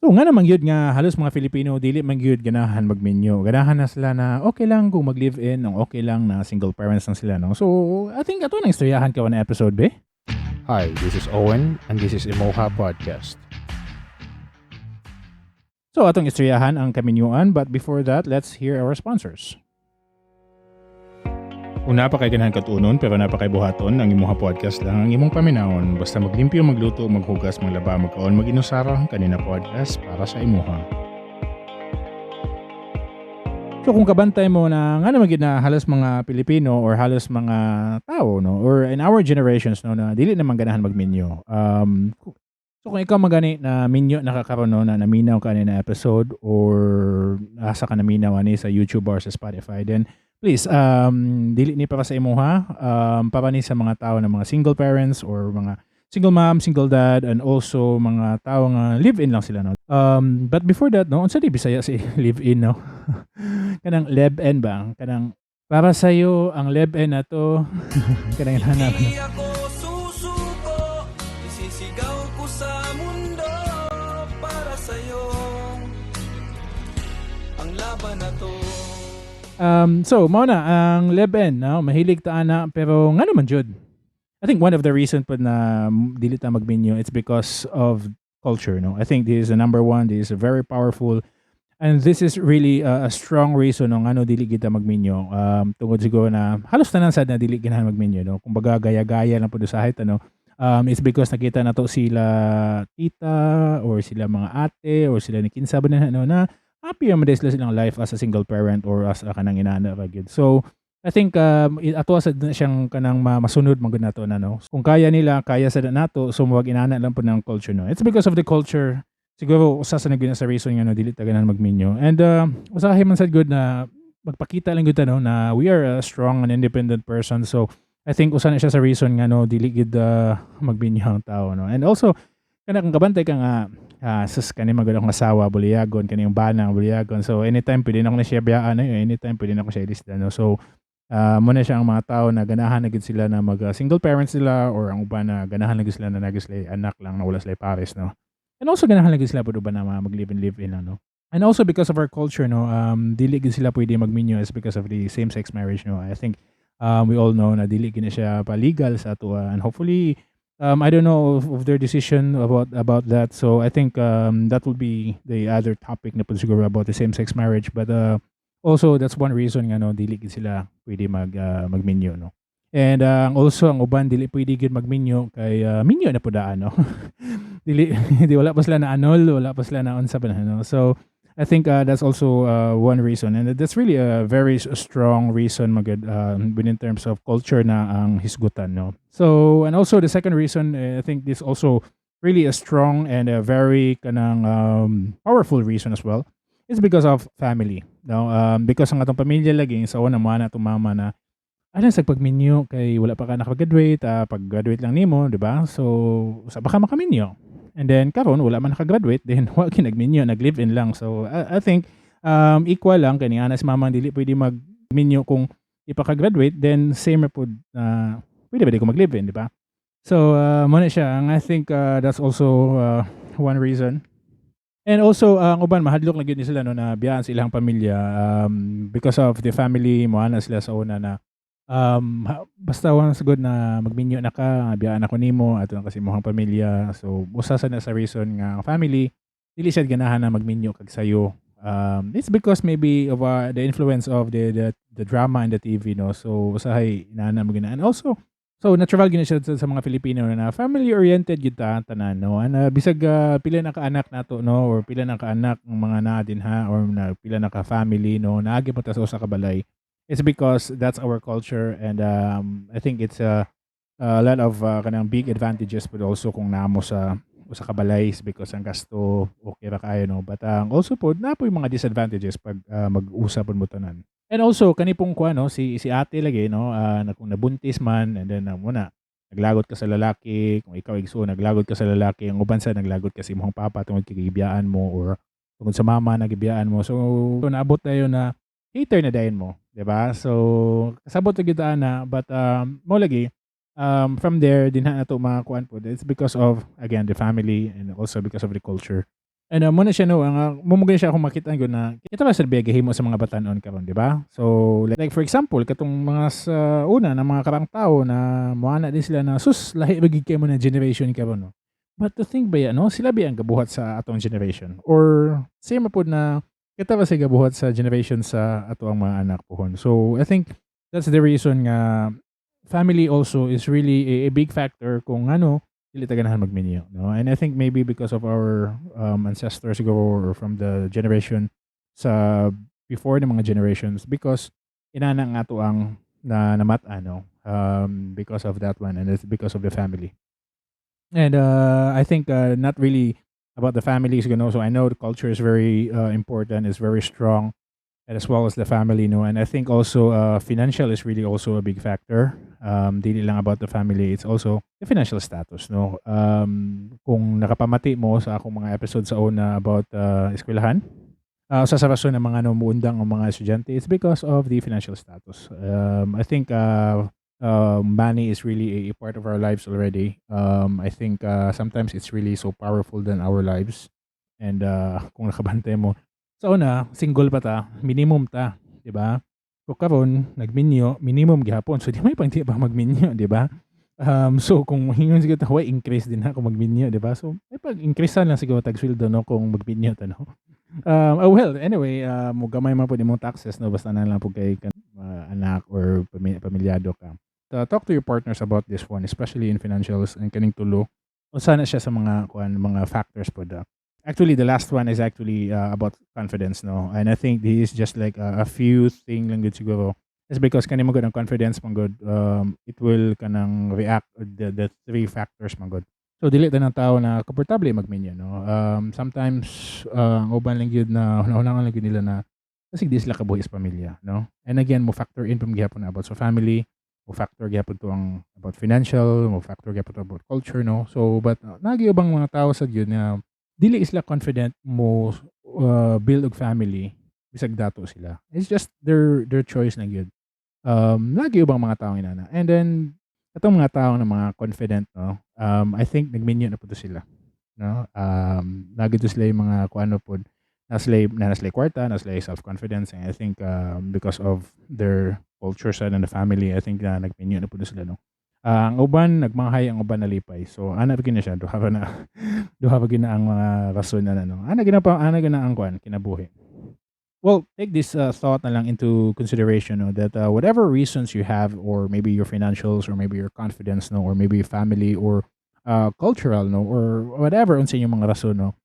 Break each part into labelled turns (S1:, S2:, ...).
S1: So nga naman gyud nga halos mga Filipino dili man gyud ganahan magminyo. Ganahan na sila na okay lang kung mag-live-in, o okay lang na single parents lang sila, no. So I think ato nang istoryahan ka na episode be.
S2: Hi, this is Owen and this is Imoha Podcast.
S1: So atong istoryahan ang kaminyuan, but before that, let's hear our sponsors. Kung naa pa kay ganahan katunon pero naa pa kay buhaton, ang Imoha Podcast lang ang imong paminawon. Basta maglimpyo, magluto, maghugas, maglaba, magkaon, mag-inusara, kani na podcast para sa imuha. So kung kabantay mo na nga naman gyud na halos mga Pilipino or halos mga tao, no, or in our generations, no, na dili naman ganahan magminyo. So kung ikaw magani na minyo na ka karon, no, na naminaw ka ani na episode or asa ka naminaw ani sa YouTube or sa Spotify, then please, dili ni para sa imuha, para ni sa mga tao na mga single parents or mga single mom, single dad, and also mga tao nga live-in lang sila, no. But before that, no, unsa di Bisaya si live-in, no? Kanang live-in ba? Kanang para sa iyo ang live-in na to, kanang hanap, no?
S3: Di ako susuko, isisigaw ko sa mundo para sa'yo. Ang laban na to.
S1: So, mao na ang live-in, no? Mahilig ta ana, pero nga naman jud. I think one of the reason pud na dili ta magminyo, it's because of culture, no. I think this is the number one, this is a very powerful and this is really a strong reason, no, ngano dili kita magminyo. Tungod siguro na halos tanan sad na dili ganahan magminyo, no. Kumbaga gaya-gaya lang pud usahay ta, no. It's because nakita nato sila tita or sila mga ate or sila ni kinsa ba na, no, na happy man sila silang life as a single parent or as a kanang inana ra gyud. So I think ato sa na siyang kanang masunod man gud nato na, no. Kung kaya nila, kaya sa nato, so murag inana lang pud ng culture, no. It's because of the culture. Siguro usa sa nag sa reason nga no dili ta ganahan magminyo. And usahay man sad gud na magpakita lang gud ta, no, na we are a strong and independent person. So I think usa na siya sa reason nga no dili gid magminyo ang tao, no. And also kana kung kabantay ka nga, ah, sus, kani man gud akong asawa buliyagon, kani yung bana buliyagon. So anytime pwede na ako na siya biyaan, no? Anytime pwede na ako siya ilisdan, no. So mo na siya ang mga tao na ganahan na gid sila na mag single parents sila or ang uban na ganahan na gid sila na naa sila anak lang na wala sila pares, no. And also ganahan na gid sila pud uban na mga mag live in live in, ano. And also because of our culture, no, dili gid sila pwede magminyo is because of the same sex marriage, no. I think we all know na dili gid na siya pa legal sa ato, and hopefully I don't know of their decision about that. So I think that will be the other topic na pud siguro about the same sex marriage, but also that's one reason nga no dili gid sila pwede magminyo, no. And also ang uban dili pwede gid magminyo kay minyo na pud daan, no. Dili di wala pa sila na annul, wala pa sila na unsa pa na, no. So I think that's also one reason, and that's really a very strong reason magud in terms of culture na ang hisgutan, no. So and also the second reason, I think this also really a strong and a very kanang powerful reason as well, is because of family, no. Because ang atong pamilya lagi sa una mo na atong mama na ano sa pagminyo kay wala pa ka nakagraduate, pag-graduate lang nimo, di ba? So sa baka makaminyo. And then karon wala man nakagraduate, then wa gyud nagminyo, nag-live in lang. So I think equal lang kani ana si mama dili pwede magminyo kung ipaka-graduate, then same ra pud na pwede ba di ko mag-live in, di ba? So mo na siya. Ang I think that's also one reason. And also ang uban mahadlok na gyud ni sila, no, na biyaan sa ilang pamilya because of the family mo ana sila sa una na basta once good na magminyo na ka, biyaan ako nimo ato na kasi imong pamilya. So usa sa na sa reason nga ang family dili siya ganahan na magminyo kag sayo. It's because maybe of the influence of the drama and the TV, no. So usahay inana mo gina. And also so natural gyud na siya sa mga Filipino na family oriented gyud ta tanan, no. And bisag pila na ka anak nato, no, or pila na ka anak ang mga naa dinha or na pila na ka family, no, naagi mo ta sa usa ka balay. It's because that's our culture, and I think it's a lot of kanang big advantages, but also kung naa mo sa usa ka balay is because ang gasto okay ra kaayo, no, but also pod naa poy mga disadvantages pag mag-usa pod mo tanan. And also kani pong kuan, no, si ate lagi, no, na kung nabuntis man and then muna naglagot ka sa lalaki, kung ikaw igsuon naglagot ka sa lalaki, ang uban sa naglagot ka sa imong papa tungod kay gibiyaan mo or tungod sa mama na gibiyaan mo, so naabot tayo na hater na dayon mo, di ba? So kasabot ra gyud ana, but mo lagi from there dinha na to mga kuan po. It's because of, again, the family and also because of the culture. And mao na siya, no, ang mao man siya akong makita ko na kita ba sa gahimo sa mga batanon karon, di ba? So like, for example, katong mga sa una na mga karang tao na moana din sila na sus, lahi ba gid kay mo na generation karon, no? But to think ba, no, sila ba ang gabuhat sa atong generation or same pod na kita ba sa gabuhat sa generation sa ato ang mga anak pohon? So I think that's the reason nga family also is really a big factor kung ano dili ta ganahan magminyo, no? And I think maybe because of our ancestors siguro or from the generation sa before ng mga generations, because inana nga to ang na namat ano because of that one, and it's because of the family. And I think not really about the families. So I know the culture is very important, is very strong, and as well as the family, no? And I think also financial is really also a big factor. Dili lang about the family, it's also the financial status, no? Kung nakapamati mo sa akong mga episode sa una about eskwelahan, sa rason ng mga muundang ang mga estudyante, it's because of the financial status. I think money is really a part of our lives already. I think sometimes it's really so powerful than our lives. And kung nakabantay mo, sa una, single pa ta, minimum ta, di ba? Kung karon nagminyo, minimum gihapon. So di may pang di pa magminyo, di ba? So kung hingon siguro ta, way increase din ha kung magminyo, di ba? So may pag increase lang siguro tag sweldo, no, kung magminyo ta, no. Oh well, anyway, mo gamay man pud imong taxes, no, basta na lang pud kay anak or pamilyado ka. Talk to your partners about this one, especially in financials and kaning tulo. Unsa na siya sa mga kuan, mga factors pod. Actually, the last one is actually about confidence, no? And I think this is just like a few thing lang gud siguro. It's because kani mo gud ang confidence man gud, it will kanang react the three factors man gud. So dili tanang tao na komportable magminyo, no? Sometimes ang uban lang gyud na hunahuna lang gyud nila na kasi di sila kabuhi sa pamilya, no? And again, mo factor in pa gihapon na about sa family, mo factor gihapon to ang about financial, mo factor gihapon to about culture, no? So but naagi ubang mga tao sa gyud na dili sila confident mo build og family bisag dato sila. It's just their choice na gyud. Lagi ubang mga tao inana. And then atong mga tao na mga confident, no? I think nagminyo na pud to sila, no? Naa gyud to sila yung mga kuano pod, na sila kwarta, na sila self-confidence, and I think because of their culture sa and the family, I think na nagminyo na pud sila, no? Ang uban nagmanghay, ang uban nalipay. So ana ra gyud na siya, duha ra na, duha ra gyud na ang mga rason na, no. Ana gyud na pa, ana gyud na ang kuan kinabuhi. Well, take this thought na lang into consideration, no, that whatever reasons you have, or maybe your financials, or maybe your confidence, no, or maybe family, or cultural, no, or whatever unsa inyong mga rason, no.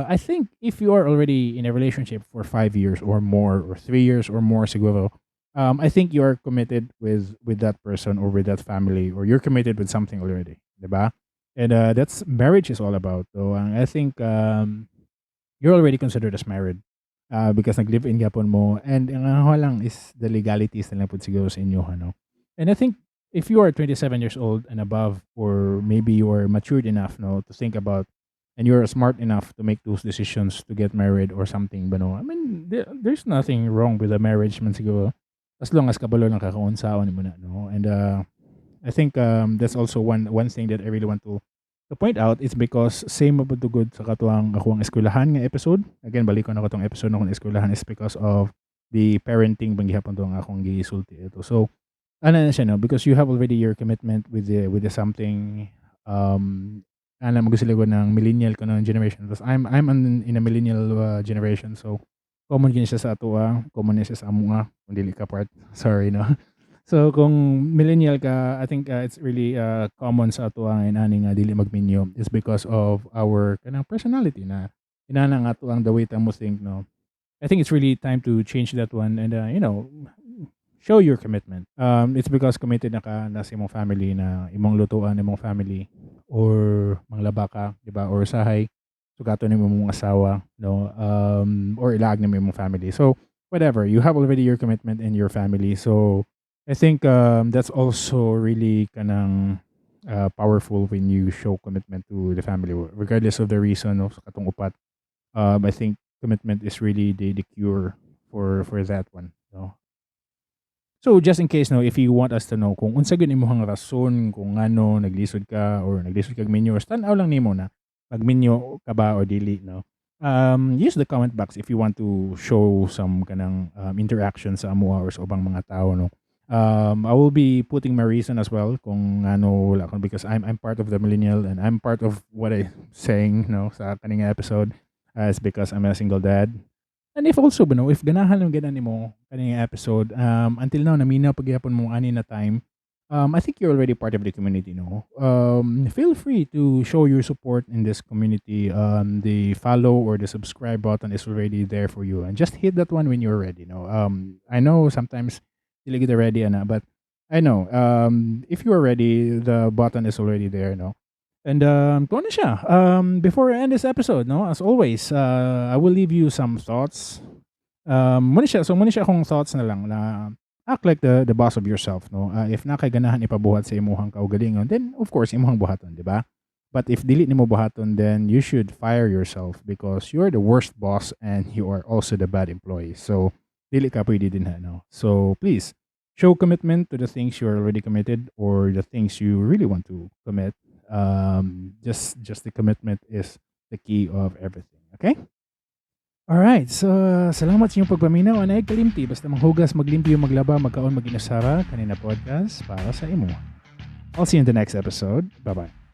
S1: I think if you are already in a relationship for 5 years or more, or 3 years or more, siguro, I think you are committed with that person or with that family, or you're committed with something already, diba? And that's marriage is all about. So I think you're already considered as married because nag-live in gyapon mo, and ang ano lang is the legalities na lang pud siguro sa inyo, ano. And I think if you are 27 years old and above, or maybe you are matured enough, no, to think about and you're smart enough to make those decisions to get married or something ba, no? I mean, there's nothing wrong with a marriage man siguro as long as kabalo lang ka kung unsaon nimo na, no? And I think that's also one thing that I really want to point out is because same about the good sa katuang akong eskwelahan nga episode. Again, balik ko na katong episode na akong eskwelahan is because of the parenting bang gihapon to ang akong gisulti ito. So, ano na siya, no? Because you have already your commitment with the something, ana mo sila ko ng millennial ko ng generation. Tapos I'm in a millennial generation, so common gini siya sa ato, common ni siya sa amo kung dili ka part. Sorry, no. So kung millennial ka, I think it's really common sa ato ang inani nga dili magminyo is because of our kanang personality na inana nga ato ang the way ta mo think, no. I think it's really time to change that one and show your commitment. It's because committed na ka na sa imong family, na imong lutuan imong family or manglaba ka, di ba? Or sahay sugaton nimo imong asawa, no? Or ilaag nimo imong family. So whatever, you have already your commitment in your family. So I think that's also really kanang powerful when you show commitment to the family, regardless of the reason of katong upat. I think commitment is really the cure for that one. No? So just in case, no, if you want us to know kung unsa gyud imong rason kung ngano naglisod ka or naglisod kag minyo or tan-aw lang nimo na magminyo ka ba or dili, no. Use the comment box if you want to show some kanang interaction sa amoa or sa ubang mga tao, no? I will be putting my reason as well kung ano wala ko because I'm part of the millennial and I'm part of what I saying, no, sa kaning episode, is because I'm a single dad. And if also, no, if ganahan lang ganan nimo kaning episode, until now naminaw pagyapon mo ani na time, I think you're already part of the community, no? Feel free to show your support in this community. The follow or the subscribe button is already there for you, and just hit that one when you're ready, no? I know sometimes dili kita ready ana, but I know if you are ready, the button is already there, no? And kung ano siya, before I end this episode, no, as always, I will leave you some thoughts. Muna siya, so muna siya akong thoughts na lang na act like the boss of yourself, no? If naa kay ganahan ipabuhat sa imuhang kaugalingon, then of course imuhang buhaton, di ba? But if dili nimo buhaton, then you should fire yourself because you're the worst boss and you are also the bad employee. So dili ka pwede dinha, no? So please show commitment to the things you are already committed or the things you really want to commit. Just the commitment is the key of everything. Okay? Alright, so salamat sa inyong pagpaminaw. Anay kalimti, basta manghugas, maglimpyo, maglaba, magkaon, maginusara, kani na podcast para sa imo. I'll see you in the next episode. Bye-bye.